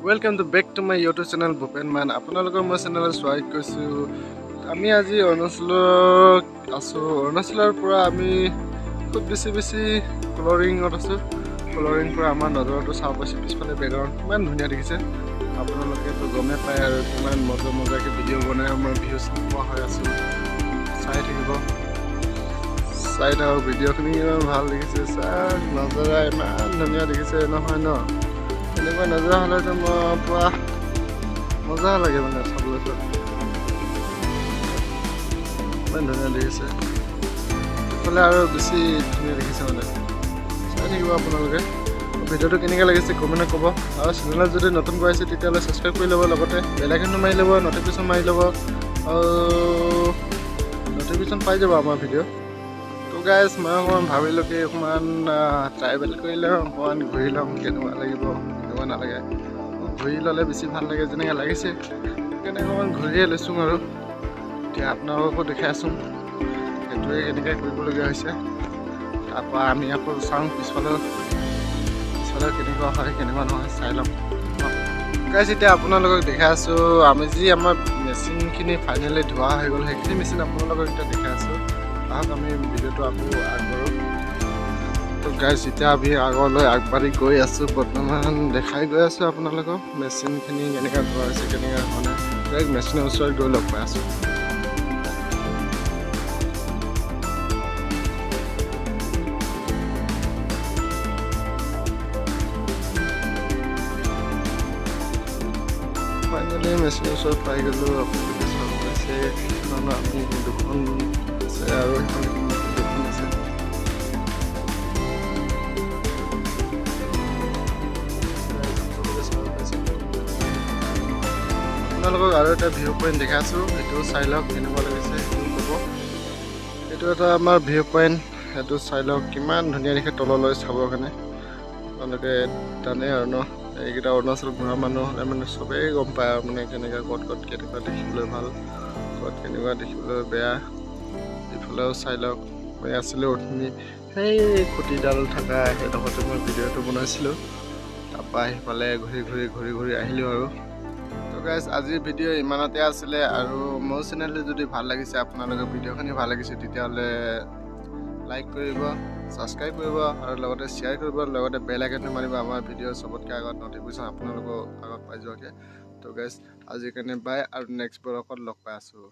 Welcome to back to my YouTube channel Bhupen মান। আপোনালোকৰ মোৰ চেনেলত স্বাগত কৰিছোঁ। আমি আজি অৰুণাচলত আছোঁ। অৰুণাচলৰ পৰা আমি খুব বেছি বেছি কলৰিঙত আছোঁ। কলৰিং পৰা আমাৰ নজৰটো চাব পাইছোঁ, পিছফালে বেকগ্ৰাউণ্ড কিমান ধুনীয়া দেখিছে। আপোনালোকেতো গমেই পায় আৰু কিমান মজা মজাকৈ ভিডিঅ' বনাই আমাৰ ভিউজ নোপোৱা হৈ আছোঁ। চাই থাকিব, চাই থাকক ভিডিঅ'খিনি, ইমান ভাল দেখিছে। চাওক নজৰা ইমান ধুনীয়া দেখিছে নহয় ন? এনেকুৱা নজৰা হ'লেতো মই পূৰা মজা লাগে মানে চাবলৈ। চাওক ইমান ধুনীয়া দেখিছে, ইফালে আৰু বেছি ধুনীয়া দেখিছে মানে। চাই থাকিব আপোনালোকে। ভিডিঅ'টো কেনেকুৱা লাগিছে কমেণ্টত ক'ব, আৰু চেনেলত যদি নতুনকৈ আহিছে তেতিয়াহ'লে ছাবস্ক্ৰাইব কৰি ল'ব, লগতে বেল আইকনটো মাৰি ল'ব, নটিফিকেশ্যন মাৰি ল'ব আৰু নটিফিকেশ্যন পাই যাব আমাৰ ভিডিঅ'। তো গাইজ, মই অকণমান ভাবিলোঁ কি অকণমান ট্ৰাইভেল কৰি লওঁ, অকণমান ঘূৰি ল'ম, কেনেকুৱা লাগিব কেনেকুৱা নালাগে। ঘূৰি ল'লে বেছি ভাল লাগে যেনেকৈ লাগিছে, সেইকাৰণে অকণমান ঘূৰিয়ে লৈছোঁ আৰু এতিয়া আপোনালোককো দেখাই আছোঁ। সেইটোৱে কেনেকৈ কৰিবলগীয়া হৈছে। তাৰপৰা আমি আকৌ চাওঁ পিছফালে পিছফালে কেনেকুৱা হয় কেনেকুৱা নহয় চাই ল'ম। গাইজ, এতিয়া আপোনালোকক দেখাই আছোঁ আমি যি আমাৰ মেচিনখিনি ফাইনেলি ধোৱা হৈ গ'ল, সেইখিনি মেচিন আপোনালোকক এতিয়া দেখাই আছোঁ। আহক আমি ভিডিঅ'টো আকৌ আগবাঢ়োঁ। তো গাইজ, এতিয়া আমি আগলৈ আগবাঢ়ি গৈ আছোঁ। বৰ্তমান দেখাই গৈ আছোঁ আপোনালোকক মেচিনখিনি কেনেকৈ ধোৱা হৈছে কেনেকৈ হোৱা নাই। ডাইৰেক্ট মেচিনৰ ওচৰত গৈ লগ পাই আছোঁ। ফাইনেলি মেচিনৰ ওচৰত পাই গ'লোঁ। আপোনালোকে চাব পাইছে, সেইখন আমি দুখন আছে আৰু সেইখন দুখন আছে। আপোনালোকে চাব পাইছে। আপোনালোকক আৰু এটা ভিউ পইণ্ট দেখাইছোঁ, সেইটো চাই লওক কেনেকুৱা লাগিছে সেইটো ক'ব। এইটো এটা আমাৰ ভিউ পইণ্ট, সেইটো চাই লওক কিমান ধুনীয়া দেখে তললৈ চাবৰ কাৰণে। আপোনালোকে জানে আৰু ন, এইকেইটা অৰুণাচল ঘূৰা মানুহ হ'লে মানে চবেই গম পায় আৰু মানে কেনেকৈ ক'ত ক'ত কেনেকুৱা দেখিবলৈ ভাল, ক'ত কেনেকুৱা দেখিবলৈ বেয়া। ইফালেও চাই লওক। মই আছিলোঁ অথনি সেই খুঁটিডাল থকা সেইডোখৰতে মই ভিডিঅ'টো বনাইছিলোঁ। তাৰপৰা সিফালে ঘূৰি ঘূৰি ঘূৰি ঘূৰি আহিলোঁ আৰু। তো গাইজ, আজিৰ ভিডিঅ' ইমানতে আছিলে। আৰু মোৰ চেনেলটো যদি ভাল লাগিছে, আপোনালোকৰ ভিডিঅ'খিনি ভাল লাগিছে, তেতিয়াহ'লে লাইক কৰিব, ছাবস্ক্ৰাইব কৰিব আৰু লগতে শ্বেয়াৰ কৰিব, লগতে বেল আইকনটো মাৰিব আমাৰ ভিডিঅ' চবতকৈ আগত নটিফিকেশ্যন আপোনালোকৰ আগত পাই যোৱাকৈ। তো গাইজ, আজিৰ কাৰণে বাই আৰু নেক্সট ব্লগত লগ পাই আছোঁ।